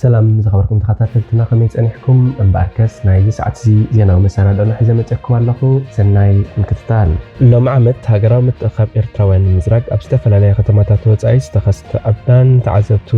ሰላም ዝኸበርኩም ተኸታተልትና፣ ከመይ ጸኒሕኩም? እምበኣርከስ ናይዚ ሰዓት እዚ ዜናዊ መሰናድኦና ሒዘ መጺኣኩም ኣለኹ። ሰናይ ምክትታል። ሎም ዓመት ሃገራዊ ምትእኻብ ኤርትራውያን ንምዝራግ ኣብ ዝተፈላለያ ከተማታት ወጻኢ ዝተኸስተ ዕብዳን ተዓዘብቱ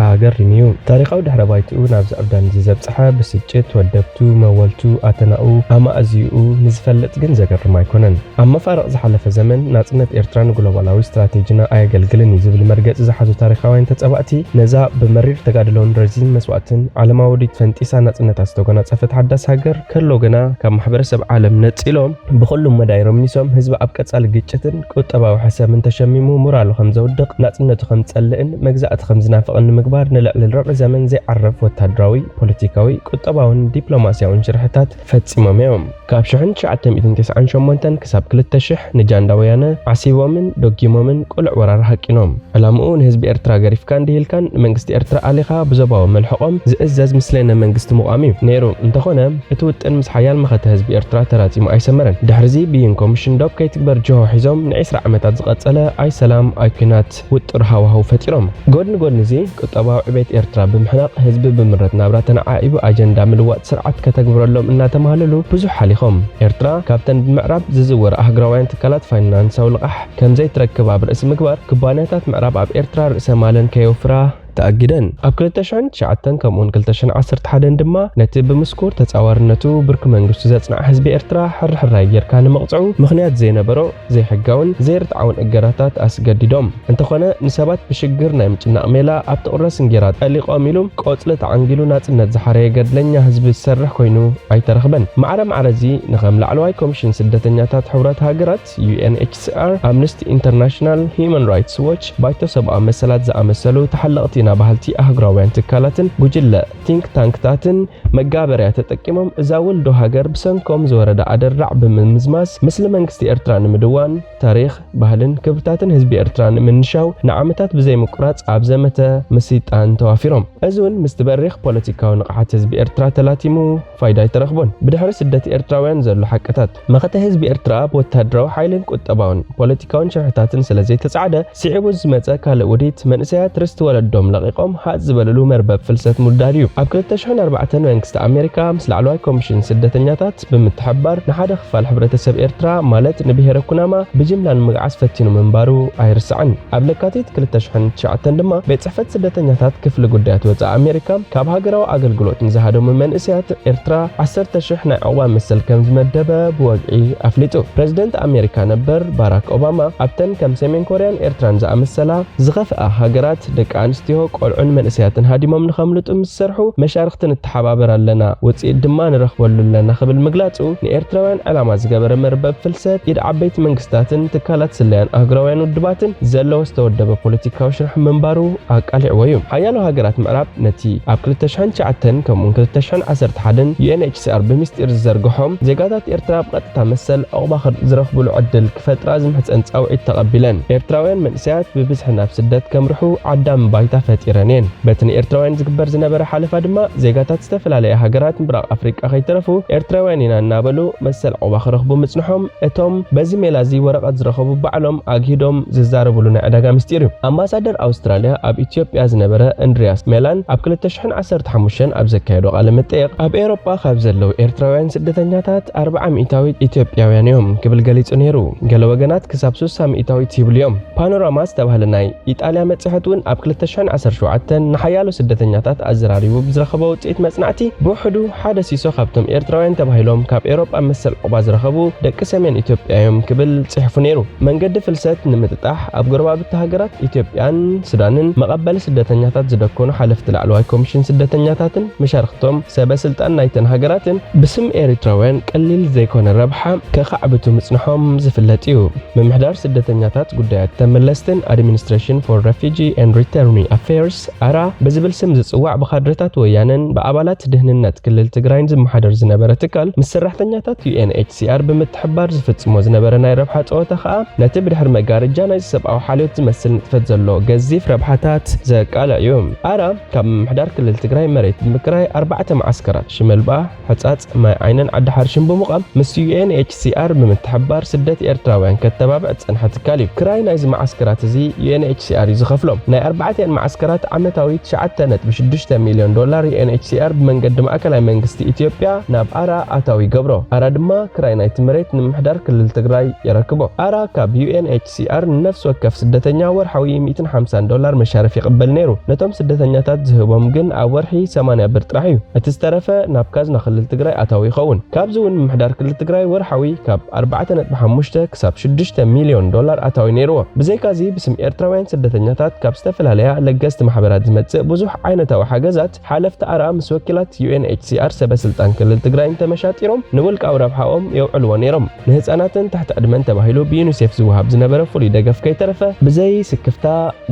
ኣገሪሙ እዩ። ታሪኻዊ ድሕረ ባይትኡ ናብዚ ዕብዳን እዚ ዘብጽሐ ብስጭት፣ ወደብቱ፣ መወልቱ፣ ኣተናኡ፣ ኣማእዝኡ ንዝፈልጥ ግን ዘገርም ኣይኮነን። ኣብ መፋርቕ ዝሓለፈ ዘመን ናጽነት ኤርትራ ንግሎባላዊ ስትራቴጂና ኣየገልግልን እዩ ዝብል መርገጺ ዝሓዙ ታሪኻውያን ተጸባእቲ ነዛ ብመሪር ተጋድሎን ረዚን መስዋእትን ዓለማዊ ውዲት ፈንጢሳ ናጽነታ ዝተጎናጸፈት ሓዳስ ሃገር ከሎ ግና ካብ ማሕበረሰብ ዓለም ነጺሎም ብኹሉም መዳይ ረሚሶም ህዝቢ ኣብ ቀጻሊ ግጭትን ቁጠባዊ ሕሰምን ተሸሚሙ ሞራሉ ከም ዘውድቕ፣ ናጽነቱ ከም ዝጸልእን መግዛእቲ ከም ዝናፍቕን ንምግባር ንልዕሊ ርብዒ ዘመን ዘይዓርፍ ወታደራዊ፣ ፖለቲካዊ፣ ቁጠባውን ዲፕሎማስያውን ሽርሕታት ፈጺሞም እዮም። ካብ ሽሕን ትሽዓተ ሚእትን ተስዓን ሸሞንተን ክሳብ ክልተ ሽሕ ንጃንዳ ወያነ ዓሲቦምን ደጊሞምን ቅሉዕ ወራር ሃቂኖም። ዕላምኡ ንህዝቢ ኤርትራ ገሪፍካን ድሂልካን ንመንግስቲ ኤርትራ ኣሊኻ ብዞባዊ መልሕቖም ዝእዘዝ ምስለነ መንግስቲ ምቋም እዩ ነይሩ። እንተኾነ እቲ ውጥን ምስ ሓያል መኸተ ህዝቢ ኤርትራ ተራጺሙ ኣይሰመረን። ድሕሪዚ ብይን ኮሚሽን ዶብ ከይትግበር ጅሆ ሒዞም ንዒስራ ዓመታት ዝቐጸለ ኣይ ሰላም ኣይ ኲናት ውጥር ሃዋህው ፈጢሮም። ጎድኒ ጎድኒ እዚ ቁጠባዊ ዕቤት ኤርትራ ብምሕናቕ ህዝቢ ብምረት ናብራ ተነዓዒቡ ኣጀንዳ ምልዋጥ ስርዓት ከተግብረሎም እናተማህለሉ ብዙሕ ሓሊኾም። ኤርትራ ካብተን ብምዕራብ ዝዝወራ ኣህጉራውያን ትካላት ፋይናንሳዊ ልቓሕ ከም ዘይትረክብ ኣብ ርእሲ ምግባር፣ ኩባንያታት ምዕራብ ኣብ ኤርትራ ርእሰ ማለን ከየውፍራ ተኣጊደን። ኣብ ክልተ ሽሕን ትሽዓተን ከምኡውን ክልተ ሽሕን ዓሰርተ ሓደን ድማ ነቲ ብምስኩር ተጻዋርነቱ ብርኪ መንግስቱ ዘጽንዓ ህዝቢ ኤርትራ ሕርሕራይ ጌርካ ንምቕጽዑ ምኽንያት ዘይነበሮ ዘይሕጋውን ዘይርትዓውን እገዳታት ኣስገዲዶም። እንተኾነ ንሰባት ብሽግር ናይ ምጭናቕ ሜላ ኣብ ትቑረስ እንጌራ ጠሊቖም ኢሉ ቆጽሊ ተዓንጊሉ ናጽነት ዝሓረየ ገድለኛ ህዝቢ ዝሰርሕ ኮይኑ ኣይተረኽበን። ማዕረ ማዕረ እዚ ንኸም ላዕለዋይ ኮሚሽን ስደተኛታት ሕቡራት ሃገራት፣ ዩ ኤን ኤች ሲ ኣር፣ ኣምነስቲ ኢንተርናሽናል፣ ሂዩማን ራይትስ ዎች፣ ባይቶ ሰብኣዊ መሰላት ዝኣመሰሉ ተሓለቕቲ ኢና በሃልቲ ኣህጉራውያን ትካላትን ጉጅለ ቲንክ ታንክታትን መጋበርያ ተጠቂሞም እዛ ውልዶ ሃገር ብሰንኮም ዝወረዳ ኣደራዕ ብምምዝማዝ ምስሊ መንግስቲ ኤርትራ ንምድዋን ታሪኽ፣ ባህልን ክብርታትን ህዝቢ ኤርትራ ንምንሻው ንዓመታት ብዘይምቁራጽ ኣብ ዘመተ ምስይጣን ተዋፊሮም። እዚ እውን ምስቲ በሪኽ ፖለቲካዊ ንቕሓት ህዝቢ ኤርትራ ተላቲሙ ፋይዳ ኣይተረኽቦን። ብድሕሪ ስደት ኤርትራውያን ዘሎ ሓቅታት፣ መኸተ ህዝቢ ኤርትራ ብወታደራዊ ሓይልን ቁጠባውን ፖለቲካውን ሽርሕታትን ስለ ዘይተጻዕደ፣ ስዒቡ ዝመጸ ካልእ ውዲት መንእሰያት ርስቲ ወለዶም ለቒቖም ሃጽ ዝበልሉ መርበብ ፍልሰት ምውዳድ እዩ። ኣብ ክልተ ሽሕን ኣርባዕተን መንግስቲ ኣሜሪካ ምስ ላዕለዋይ ኮሚሽን ስደተኛታት ብምትሕብባር ንሓደ ክፋል ሕብረተሰብ ኤርትራ ማለት ንብሄረ ኩናማ ብጅምላ ንምግዓዝ ፈቲኑ ምንባሩ ኣይርሳዕን። ኣብ ለካቲት ክልተ ሽሕን ትሽዓተን ድማ ቤት ጽሕፈት ስደተኛታት ክፍሊ ጉዳያት ወጻኢ ኣሜሪካ ካብ ሃገራዊ ኣገልግሎት ንዝሃደሙ መንእሰያት ኤርትራ ዓሰርተ ሽሕ ናይ ዕቑባ መሰል ከም ዝመደበ ብወግዒ ኣፍሊጡ። ፕረዚደንት ኣሜሪካ ነበር ባራክ ኦባማ ኣብተን ከም ሰሜን ኮርያን ኤርትራን ዝኣመሰላ ዝኸፍኣ ሃገራት ደቂ ኣንስትዮ፣ ቆልዑን መንእሰያትን ሃዲሞም ንኸምልጡ ምስ ዝሰርሑ መሻርኽቲ ንተሓባበር ኣለና፣ ውጽኢት ድማ ንረኽበሉ ኣለና ክብል ምግላጹ ንኤርትራውያን ዕላማ ዝገበረ መርበብ ፍልሰት ኢድ ዓበይቲ መንግስታትን ትካላት ስለያን ኣህጉራውያን ውድባትን ዘለዎ ዝተወደበ ፖለቲካዊ ሽርሒ ምንባሩ ኣቃሊዕዎ እዩ። ሓያሎ ሃገራት ምዕራብ ነቲ ኣብ ክልተ ሽሕን ትሽዓተን ከምኡውን ክልተ ሽሕን ዓሰርተ ሓደን ዩ ኤን ኤች ሲ ኣር ብምስጢር ዝዘርግሖም ዜጋታት ኤርትራ ብቐጥታ መሰል ዕቑባ ዝረኽብሉ ዕድል ክፈጥራ ዝምሕጸን ጻውዒት ተቐቢለን። ኤርትራውያን መንእሰያት ብብዝሒ ናብ ስደት ከምርሑ ዓዳሚ ባይታ ፈጢረን እየን። በቲ ንኤርትራውያን ዝግበር ዝነበረ ሓለፋ ድማ ዜጋታት ዝተፈላለያ ሃገራት ምብራቕ ኣፍሪቃ ከይተረፉ ኤርትራውያን ኢና እናበሉ መሰል ዕቑባ ክረኽቡ ምጽንሖም እቶም በዚ ሜላ እዚ ወረቐት ዝረኸቡ ባዕሎም ኣግሂዶም ዝዛረብሉ ናይ ዕዳጋ ምስጢር እዩ። ኣምባሳደር ኣውስትራልያ ኣብ ኢትዮጵያ ዝነበረ እንድሪያስ ሜላን ኣብ ክልተ ሽሕን ዓሰርተ ሓሙሽተን ኣብ ዘካየዶ ቃለ መጠየቕ፣ ኣብ ኤውሮጳ ካብ ዘለዉ ኤርትራውያን ስደተኛታት ኣርብዓ ሚእታዊት ኢትዮጵያውያን እዮም ክብል ገሊጹ ነይሩ። ገለ ወገናት ክሳብ ስሳ ሚእታዊት ይብሉ እዮም። ፓኖራማ ዝተባህለ ናይ ኢጣልያ መጽሔት እውን ኣብ ክልተ ሽሕን ዓሰርተ ሸውዓተን ንሓያሎ ስደተኛታት ኣዘራሪቡ ብዝረኸቦ ውጽኢት መጽናዕቲ፣ ብውሕዱ ሓደ ሲሶ ካብቶም ኤርትራውያን ተባሂሎም ካብ ኤውሮጳ መሰል ዕቑባ ዝረኸቡ ደቂ ሰሜን ኢትዮጵያ እዮም ክብል ጽሒፉ ነይሩ። መንገዲ ፍልሰት ንምጥጣሕ ኣብ ጎረባብቲ ሃገራት ኢትዮጵያን ሱዳንን መቐበሊ ስደተኛታት ዝደኮኑ ሓለፍቲ ላዕለዋይ ኮሚሽን ስደተኛታትን መሻርኽቶም ሰበ ስልጣን ናይተን ሃገራትን ብስም ኤርትራውያን ቀሊል ዘይኮነ ረብሓ ከኻዕብቱ ምጽንሖም ዝፍለጥ እዩ። ምምሕዳር ስደተኛታት ጉዳያት ተመለስትን፣ Administration for Refugee and Return Affairs፣ ኣራ ብዝብል ስም ዝጽዋዕ ብካድረታት ወያነን ብኣባላት ድህንነት ክልል ትግራይን ዝመሓደር ዝነበረ ትካል ምስ ሰራሕተኛታት ዩ ኤን ኤች ሲ ኣር ብምትሕብባር ዝፍጽሞ ዝነበረ ናይ ረብሓ ጸወታ ከኣ ነቲ ብድሕሪ መጋረጃ ናይዚ ሰብኣዊ ሓልዮት ዝመስል ንጥፈት ዘሎ ገዚፍ ረብሓታት ዘቃልዕ እዩ። ኣራ ካብ ምምሕዳር ክልል ትግራይ መሬት ብምክራይ ኣርባዕተ መዓስከራት ሽመልባ፣ ሕጻጽ፣ ማይ ዓይነን ዓዲ ሓርሽን ብምቋም ምስ ዩ ኤን ኤች ሲ ኣር ብምትሕብባር ስደት ኤርትራውያን ከተባብዕ ዝጸንሐ ትካል እዩ። ክራይ ናይዚ መዓስከራት እዚ ዩ ኤን ኤች ሲ ኣር እዩ ዝኸፍሎ። ናይ ኣርባዕቲኣን መዓስከራት ዓመታዊ ትሽዓተ ነጥቢ ሽዱሽተ ሚልዮን ዶላር ዩ ኤን ኤች ሲ ኣር ብመንገዲ ማእከላይ መንግስቲ ኢትዮጵያ ናብ ኣራ ኣታዊ ይገብሮ። ኣራ ድማ ክራይ ናይቲ መሬት ንምምሕዳር ክልል ትግራይ የረክቦ። ኣራ ካብ ዩ ኤን ኤች ሲ ኣር ንነፍሲ ወከፍ ስደተኛ ወርሓዊ ሚእትን ሓምሳን ዶላር መሻርፍ ይቕበል ነይሩ። ነቶም ስደተኛታት ዝህቦም ግን ኣብ ወርሒ ሰማንያ ብር ጥራሕ እዩ። እቲ ዝተረፈ ናብ ካዝና ክልል ትግራይ ኣታዊ ይኸውን። ካብዚ እውን ምምሕዳር ክልል ትግራይ ወርሓዊ ካብ ኣርባዕተ ነጥቢ ሓሙሽተ ክሳብ ሽዱሽተ ሚልዮን ዶላር ኣታዊ ነይርዎ። ብዘይካዚ ብስም ኤርትራውያን ስደተኛታት ካብ ዝተፈላለያ ለገስቲ ማሕበራት ዝመጽእ ብዙሕ ዓይነታዊ ሓገዛት ሓለፍቲ ኣራ ምስ ወኪላት ዩ ኤን ኤች ሲ ኣር ሰበ ስልጣን ክልል ትግራይን ተመሻጢሮም ንውልቃዊ ረብሓኦም የውዕልዎ ነይሮም። ንህፃናትን ትሕቲ ዕድመን ተባሂሉ ብዩኒሴፍ ዝወሃብ ዝነበረ ፍሉይ ደገፍ ከይተረፈ ብዘይ ስክፍታ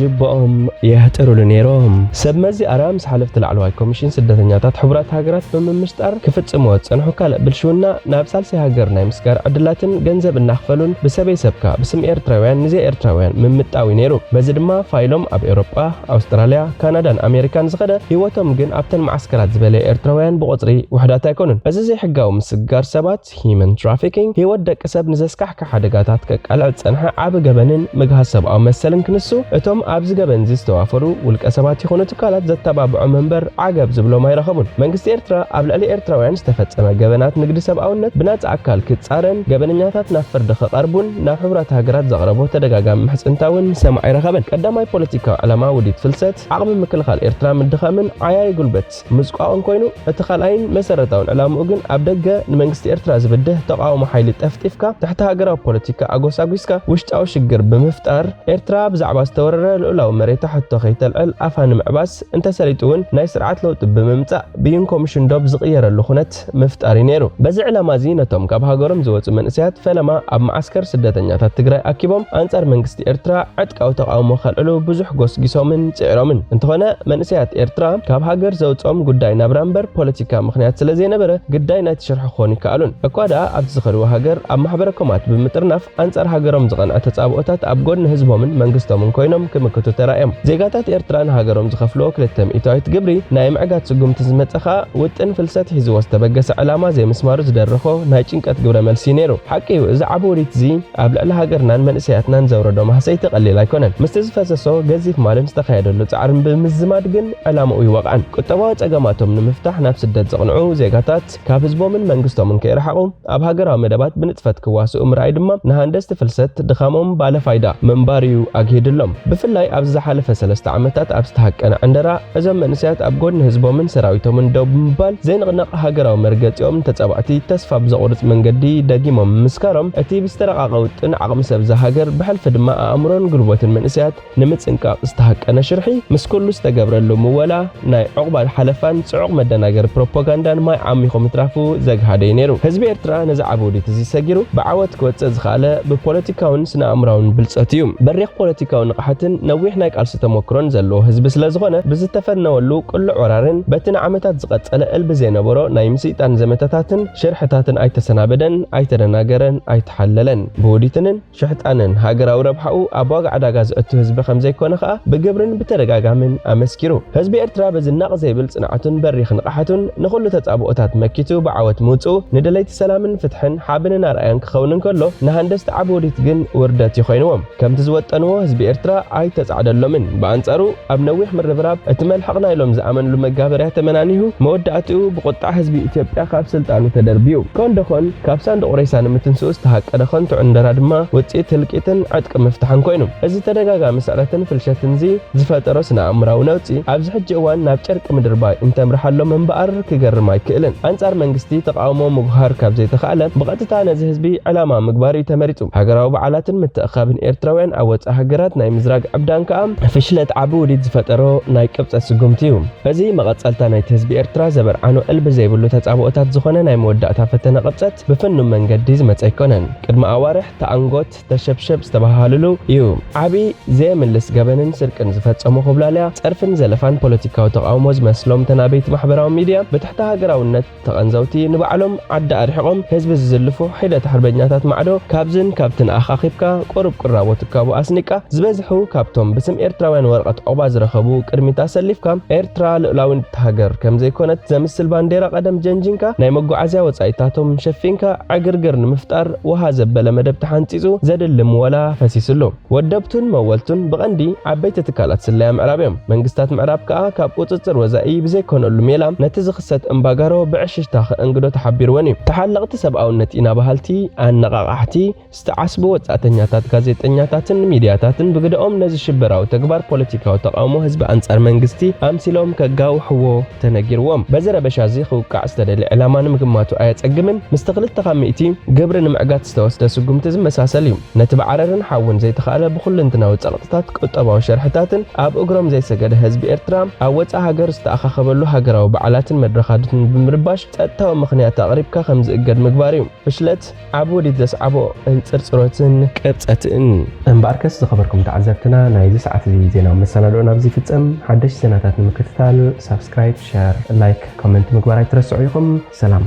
ጅብኦም የህጥሩሉ ነይሮም። ሰብ መዚ ኣራ ምስ ሓለፍቲ ላዕለዋይ ኮሚሽን ስደተኛታት ሕቡራት ሃገራት ብምምሽጣር ክፍጽምዎ ዝጸንሑ ካልእ ብልሽውና ናብ ሳልሳይ ሃገር ናይ ምስጋር ዕድላትን ገንዘብ እናኽፈሉን ብሰበይ ሰብካ ብስም ኤርትራውያን ንዘይ ኤርትራውያን ምምጣው እዩ ነይሩ። በዚ ድማ ፋይሎም ኣብ ኤውሮጳ፣ ኣውስትራልያ፣ ካናዳን ኣሜሪካን ዝኸደ ህይወቶም ግን ኣብተን መዓስከራት ዝበለየ ኤርትራውያን ብቑጽሪ ውሕዳት ኣይኮኑን። እዚ ዘይሕጋዊ ምስግጋር ሰባት ሂዩማን ትራፊኪንግ ህይወት ደቂ ሰብ ንዘስካሕክሕ ሓደጋታት ከቃልዕ ዝጸንሐ ዓቢ ገበንን ምግሃስ ሰብኣዊ መሰልን ክንሱ፣ እቶም ኣብዚ ገበን እዚ ዝተዋፈሩ ውልቀ ሰባት ይኹኑ ትካላት ዘተባብዖም እምበር ዓገብ ዝብሎም ኣይረኸቡን። መንግስቲ ኤርትራ ኣብ ልዕሊ ኤርትራውያን ዝተፈጸመ ገበናት ንግዲ ሰብኣውነት ብናጻ ኣካል ክጻረን ገበነኛታት ናብ ፍርዲ ክቐርቡን ናብ ሕቡራት ሃገራት ዘቕረቦ ተደጋጋሚ ምሕጽንታ እውን ሰማዕ ኣይረኸበን። ቀዳማይ ፖለቲካዊ ዕላማ ውዲት ፍልሰት ዓቕሚ ምክልኻል ኤርትራ ምድኻምን ዓያዪ ጉልበት ምጽቋቕን ኮይኑ፣ እቲ ካልኣይን መሰረታውን ዕላምኡ ግን ኣብ ደገ ንመንግስቲ ኤርትራ ዝብድህ ተቓውሞ ሓይሊ ጠፍጢፍካ ትሕቲ ሃገራዊ ፖለቲካ ኣጎሳጒስካ ውሽጣዊ ሽግር ብምፍጣር ኤርትራ ብዛዕባ ዝተወረረ ልኡላዊ መሬታ ሕቶ ከይተልዕል ኣፋ ንምዕባስ እንተሰሊጡ እውን ናይ ስርዓት ለውጢ ብምምጻእ ብይን ኮሚሽን ዶብ ዝቕየረሉ ኩነት ምፍጣር እዩ ነይሩ። በዚ ዕላማ እዚ ነቶም ካብ ሃገሮም ዝወጹ መንእሰያት ፈለማ ኣብ መዓስከር ስደተኛታት ትግራይ ኣኪቦም ኣንጻር መንግስቲ ኤርትራ ዕጥቃዊ ተቓውሞ ከልዕሉ ብዙሕ ጎስጊሶምን ጽዒሮምን። እንተኾነ መንእሰያት ኤርትራ ካብ ሃገር ዘውጽኦም ጉዳይ ናብራ እምበር ፖለቲካ ምኽንያት ስለ ዘይነበረ ግዳይ ናይቲ ሽርሒ ክኾኑ ይከኣሉን። እኳ ደኣ ኣብቲ ዝኸድዎ ሃገር ኣብ ማሕበረ ኮማት ብምጥርናፍ ኣንጻር ሃገሮም ዝቐንዐ ተጻብኦታት ኣብ ጎድኒ ህዝቦምን መንግስቶምን ኮይኖም ክምክቱ ተራእዮም። ዜጋታት ኤርትራ ንሃገሮም ዝኸፍልዎ ክልተ ሚእታዊት ግብሪ ናይ ምዕጋት ስጉምቲ ዝመጸ ኸኣ ውጥን ፍልሰት ሒዝዎ ዝተበገሰ ዕላማ ዘይምስማሩ ዝደረኾ ናይ ጭንቀት ግብረ መልሲ እዩ ነይሩ። ሓቂ እዩ፣ እዚ ዓቢ ውዲት እዚ ኣብ ልዕሊ ሃገርናን መንእሰያትናን ዘውረዶ ማህሰይቲ ቀሊል ኣይኮነን። ምስቲ ዝፈሰሶ ገዚፍ ማልን ዝተኻየደሉ ጻዕርን ብምዝማድ ግን ዕላምኡ ይወቕዐን። ቁጠባዊ ጸገማቶም ንምፍታሕ ናብ ስደት ዘቕንዑ ዜጋታት ካብ ህዝቦምን መንግስቶምን ከይረሓቑ ኣብ ሃገራዊ መደባት ብንጥፈት ክዋስኡ ምርኣይ ድማ ንሃንደስቲ ፍልሰት ድኻሞም ባለ ፋይዳ ምንባር እዩ ኣግሂድሎም። ብፍላይ ኣብዚ ዝሓለፈ ሰለስተ ዓመታት ኣብ ዝተሃቀነ ዕንደራ እዞም መንእሰያት ኣብ ጎድኒ ህዝቦምን ሰራዊቶምን ደው ብምባል ዘይንቕነቕ ሃገራዊ መርገጺኦም ንተጻባእቲ ተስፋ ብዘቑርጽ መንገዲ ደጊሞም ምምስካሮም እቲ ብዝተረቓቐ ውጥን ዓቕሚ ሰብ እዛ ሃገር ብሕልፊ ድማ ኣእምሮን ጉልበትን መንእሰያት ንምጽንቃቕ ዝተሃቀነ ሽርሒ ምስ ኩሉ ዝተገብረሉ ምወላ ናይ ዑቕባል ሓለፋን ጽዑቕ መደናገሪ ፕሮፓጋንዳን ማይ ዓሚኹ ምትራፉ ዘግሃደ እዩ ነይሩ። ህዝቢ ኤርትራ ነዚ ዓቢ ውዲት እዚ ሰጊሩ ብዓወት ክወጽእ ዝኸኣለ ብፖለቲካውን ስነ ኣእምራውን ብልጸት እዩ። በሪኽ ፖለቲካዊ ንቕሓትን ነዊሕ ናይ ቃልሲ ተመክሮን ዘለዎ ህዝቢ ስለ ዝኾነ ብዝተፈነወሉ ቅሉዕ ወራርን በቲ ንዓመታት ዝቐጸለ እልቢ ዘይነበሮ ናይ ምስይጣን ዘመተታትን ሽርሕታትን ኣይተሰናበደን፣ ኣይተደናገረን፣ ኣይተሓለለን። ብውዲትንን ሽሕጣንን ሃገራዊ ረብሓኡ ኣብ ዋጋ ዕዳጋ ዘእቱ ህዝቢ ከም ዘይኮነ ከኣ ብግብርን ብተደጋጋምን ኣመስኪሩ። ህዝቢ ኤርትራ በዚ ናቕ ዘይብል ጽንዓቱን በሪኽ ንቕሓቱን ንኹሉ ተጻብኦታት መኪቱ ብዓወት ምውጽኡ ንደለይቲ ሰላምን ፍትሕን ሓበንን ኣርኣያን ክኸውን እንከሎ፣ ንሃንደስቲ ዓቢ ውዲት ግን ውርደት እዩ ኮይንዎም። ከምቲ ዝወጠንዎ ህዝቢ ኤርትራ ኣይተጻዕደሎምን። ብኣንጻሩ ኣብ ነዊሕ ምርብራብ እቲ መልሕቕ ናይሎም ዝኣመንሉ መጋበርያ ተመናኒሁ መወዳእትኡ ብቁጣዕ ህዝቢ ኢትዮጵያ ካብ ስልጣኑ ተደርብዩ። ኮን ደኾን ካብ ሳንዱቕ ሬሳ ንምትንስኡ ዝተሃቀነ ከንቱ ዕንደራ ድማ ውጽኢት ህልቂትን ዕጥቂ ምፍታሕን ኮይኑ። እዚ ተደጋጋሚ ስዕረትን ፍልሸትን እዚ ዝፈጠሮ ስነ ኣእምራዊ ነውጺ ኣብዚ ሕጂ እዋን ናብ ጨርቂ ምድርባይ እንተምርሓሎም እምበኣር ክገርም ኣይክእልን። ኣንጻር መንግስቲ ተቓውሞ ምጉሃር ካብ ዘይተኻእለ ብቐጥታ ነዚ ህዝቢ ዕላማ ምግባር እዩ ተመሪጹ። ሃገራዊ በዓላትን ምትእኻብን ኤርትራውያን ኣብ ወጻኢ ሃገራት ናይ ምዝራግ ዕብዳን ከኣ ፍሽለት ዓቢ ውዲት ዝፈጠሮ ናይ ቅብጸት ስጉምቲ እዩ። እዚ መቐጸልታ ናይቲ ህዝቢ ኤርትራ ዘበርዓኖ እልቢ ዘይብሉ ተጻብኦታት ዝኾነ ናይ መወዳእታ ፈተነ ቅብጸት ብፍኑው መንገዲ ዝመጸ ኣይኮነን። ቅድሚ ኣዋርሕ ተኣንጎት፣ ተሸብሸብ ዝተባሃሉሉ እዩ። ዓቢ ዘየምልስ ገበንን ስርቅን ዝፈጸሙ ኮብላልያ፣ ጸርፍን ዘለፋን ፖለቲካዊ ተቓውሞ ዝመስሎም ተናበይቲ ማሕበራዊ ሚድያ ብትሕቲ ሃገራውነት ተቐንዘውቲ ንባዕሎም ዓዲ ኣርሒቖም ህዝቢ ዝዝልፉ ሒደት ሓርበኛታት ማዕዶ ካብዝን ካብትን ኣኻኺብካ ቁሩብ ቅራቦ ትካቦ ኣስኒቃ ዝበዝሑ ካብቶም ብስም ኤርትራውያን ወረቐት ዑቕባ ዝረኸቡ ቅድሚት ኣሰሊፍካ ኤርትራ ልኡላዊት ሃገር ከም ዘይኮነት ዘምስል ባንዴራ ቀደም ጀንጂንካ ናይ መጓዓዝያ ወጻኢታቶም ሸፊንካ ዕግርግር ንምፍጣር ውሃ ዘበለ መደብ ተሓንጺጹ ዘድሊ ምወላ ፈሲስሉ። ወደብቱን መወልቱን ብቐንዲ ዓበይቲ ትካላት ስለያ ምዕራብ እዮም። መንግስታት ምዕራብ ከኣ ካብ ቁጽጽር ወጻኢ ብዘይኮነሉ ሜላ ነቲ ዝኽሰት እምባጋሮ ብዕሽሽታ ክእንግዶ ተሓቢርወን እዩ። ተሓለቕቲ ሰብኣውነት ኢና በሃልቲ፣ ኣነቓቓሕቲ፣ ዝተዓስቡ ወጻእተኛታት፣ ጋዜጠኛታትን ሚድያታትን ብግደኦም ነዚ ሽበራዊ ተግባር ፖለቲካዊ ተቓውሞ ህዝቢ ኣንጻር መንግስቲ ኣምሲሎም ከጋውሕዎ ተነጊርዎም። በዚ ረበሻ እዚ ክውቃዕ ዝተደልየ ዕላማ ንምግማቱ ኣየጸግምን። ምስቲ ክልተ ካብ ሚእቲ ግብሪ ንምዕጋት ዝተወስደ ስጉምቲ ዝመሳሰል እዩ። ነቲ ብዓረርን ሓውን ዘይተኻእለ ብኹልንትናዊ ጸቕጥታት፣ ቁጠባዊ ሸርሕታትን ኣብ እግሮም ዘይሰገደ ህዝቢ ኤርትራ ኣብ ወጻኢ ሃገር ዝተኣኻኸበሉ ሃገራዊ በዓላትን መድረኻትን ብምርባሽ ጸጥታዊ ምኽንያት ኣቕሪብካ ከም ዝእገድ ምግባር እዩ። ፍሽለት ዓቢ ውዲት ዘስዓቦ እንጽርጽሮትን ቅብጸትን። እምበኣርከስ ዝኸበርኩም ተዓዘብትና፣ ናይዚ ሰዓት እዚ ዜናዊ መሰናድኦ ናብዚ ይፍጸም። ሓደሽቲ ዜናታት ንምክትታል ሳብስክራይብ፣ ሸር፣ ላይክ፣ ኮመንት ምግባር ኣይትረስዑ ኢኹም። ሰላም።